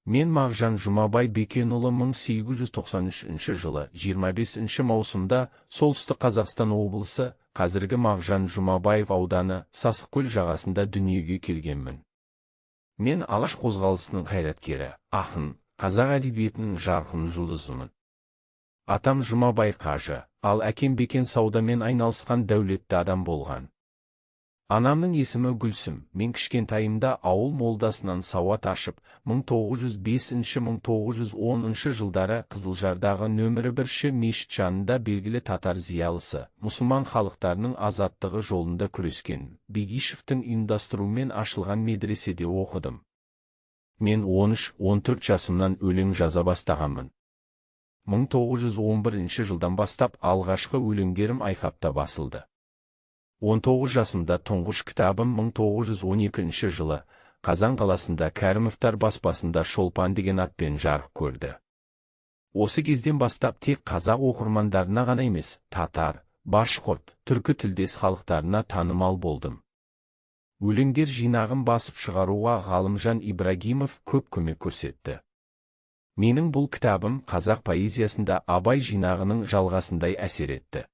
Мен Мағжан Жұмабай Бекенұлы 1893 жылы 25 маусымда Солтүстік Қазақстан облысы, қазіргі Мағжан Жұмабаев ауданы Сасықкөл жағасында дүниеге келгенмін. Мен Алаш қозғалысының қайраткері, ақын, қазақ әдебиетінің жарқын жұлдызымын. Атам Жұмабай қажы, ал әкем Бекен саудамен айналысқан дәулетті адам болған. Анамның есімі Гүлсім. Мен кішкентайымда ауыл молдасынан сауат ашып, 1905-1910 жылдары Қызылжардағы нөмірі бірінші мешіт жанында белгілі татар зиялысы, мұсылман халықтарының азаттығы жолында күрескен Бегишевтің ұйымдастыруымен ашылған медреседе оқыдым. Мен 13-14 жасымнан өлең жаза бастағанмын. 1911 жылдан бастап алғашқы өлеңдерім айқапта басылды. 19 жасымда тұңғыш кітабым 1912 жылы Қазан қаласында Кәрімовтар баспасында «Шолпан» деген атпен жарық көрді. Осы кезден бастап тек қазақ оқырмандарына ғана емес, татар, башқұрт, түркі тілдес халықтарына танымал болдым. Өлеңдер жинағын басып шығаруға Ғалымжан Ибрагимов көп көмек көрсетті. Менің бұл кітабым қазақ поэзиясында Абай жинағының жалғасындай әсер етті.